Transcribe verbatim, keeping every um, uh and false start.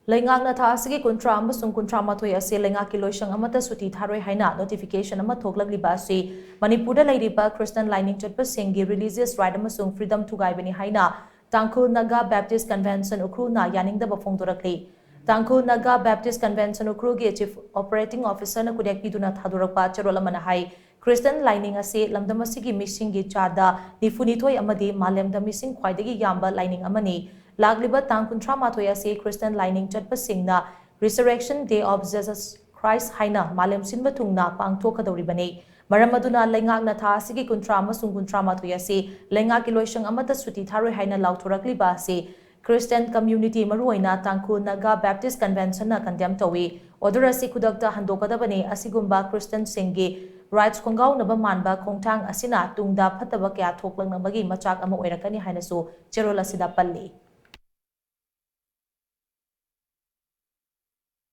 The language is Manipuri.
ꯂꯩꯉꯥꯛꯅ ꯊꯥ ꯑꯁꯤꯒꯤ ꯀꯨꯟꯊ꯭ꯔꯥ ꯑꯃꯁꯨꯡ ꯀꯨꯟꯊ꯭ꯔꯥ ꯃꯥꯊꯣꯏ ꯑꯁꯤ ꯂꯩꯉꯥꯛꯀꯤ ꯂꯣꯏꯁꯪ ꯑꯃꯠꯇ ꯁꯨꯇꯤ ꯊꯥꯔꯣꯏ ꯍꯥꯏꯅ notification ꯑꯃ ꯊꯣꯛꯂꯛꯂꯤꯕ ꯑꯁꯤ ꯃꯅꯤꯄꯨꯔꯗ ꯂꯩꯔꯤꯕ Christian ꯂꯥꯏꯅꯤꯡ ꯆꯠꯄꯁꯤꯡꯒꯤ religious right ꯑꯃꯁꯨꯡ freedom ꯊꯨꯒꯥꯏꯕꯅꯤ ꯍꯥꯏꯅ ꯇꯥꯡꯈꯨꯜ ꯅꯥꯒꯥ Baptist Convention ꯎꯈ꯭ꯔꯨꯜꯅ ꯌꯥꯅꯤꯡꯗꯕ ꯐꯣꯡꯗꯣꯔꯛꯂꯤ꯫ ꯇꯥꯡꯈꯨꯜ ꯅꯥꯒꯥ Baptist Convention ꯎꯈ꯭ꯔꯨꯜꯒꯤ Chief Operating Officerꯅ ꯈꯨꯗꯦꯛ ꯄꯤꯗꯨꯅ ꯊꯥꯗꯣꯔꯛꯄ ꯆꯦꯔꯣꯜ ꯑꯃꯅ ꯍꯥꯏ, Christian ꯂꯥꯏꯅꯤꯡ ꯑꯁꯤ ꯂꯝꯗꯝ ꯑꯁꯤꯒꯤ ꯃꯤꯁꯤꯡꯒꯤ ꯆꯥꯗ ꯅꯤꯐꯨ ꯅꯤꯊꯣꯏ ꯑꯃꯗꯤ ꯃꯥꯂꯦꯝꯗ ꯃꯤꯁꯤꯡ ꯈ꯭ꯋꯥꯏꯗꯒꯤ ꯌꯥꯝꯕ ꯂꯥꯏꯅꯤꯡ ꯑꯃꯅꯤ꯫ ꯂꯥꯛꯂꯤꯕ ꯇꯥꯡ ꯀꯨꯟꯊ꯭ꯔꯥ ꯃꯥꯊꯣꯏ ꯑꯁꯤ Christian ꯂꯥꯏꯅꯤꯡ ꯆꯠꯄꯁꯤꯡꯅ Resurrection Day of Jesus Christ ꯍꯥꯏꯅ ꯃꯥꯂꯦꯝ ꯁꯤꯟꯕ ꯊꯨꯡꯅ ꯄꯥꯡꯊꯣꯛꯀꯗꯧꯔꯤꯕꯅꯤ꯫ ꯃꯔꯝ ꯑꯗꯨꯅ ꯂꯩꯉꯥꯛꯅ ꯊꯥ ꯑꯁꯤꯒꯤ ꯀꯨꯟꯊ꯭ꯔꯥ ꯑꯃꯁꯨꯡ ꯀꯨꯟꯊ꯭ꯔꯥ ꯃꯥꯊꯣꯏ ꯑꯁꯤ ꯂꯩꯉꯥꯛꯀꯤ ꯂꯣꯏꯁꯪ ꯑꯃꯠꯇ ꯁꯨꯇꯤ ꯊꯥꯔꯣꯏ ꯍꯥꯏꯅ ꯂꯥꯎꯊꯣꯔꯛꯂꯤꯕ ꯑꯁꯤ Christian community, ꯃꯔꯨꯑꯣꯏꯅ ꯇꯥꯡꯈꯨꯜ ꯅꯥꯒꯥ Baptist Conventionꯅ condemn ꯇꯧꯏ꯫ Order ꯑꯁꯤ ꯈꯨꯗꯛꯇ ꯍꯟꯗꯣꯛꯀꯗꯕꯅꯤ꯫ ꯑꯁꯤꯒꯨꯝꯕ Christianꯁꯤꯡꯒꯤ rights ꯈꯣꯡꯒꯥꯎꯅꯕ ꯃꯥꯟꯕ ꯈꯣꯡꯊꯥꯡ ꯑꯁꯤꯅ ꯇꯨꯡꯗ ꯐꯠꯇꯕ ꯀꯌꯥ ꯊꯣꯛꯂꯛꯅꯕꯒꯤ ꯃꯆꯥꯛ ꯑꯃ ꯑꯣꯏꯔꯛꯀꯅꯤ ꯍꯥꯏꯅꯁꯨ ꯆꯦꯔꯣꯜ ꯑꯁꯤꯗ ꯄꯜꯂꯤ꯫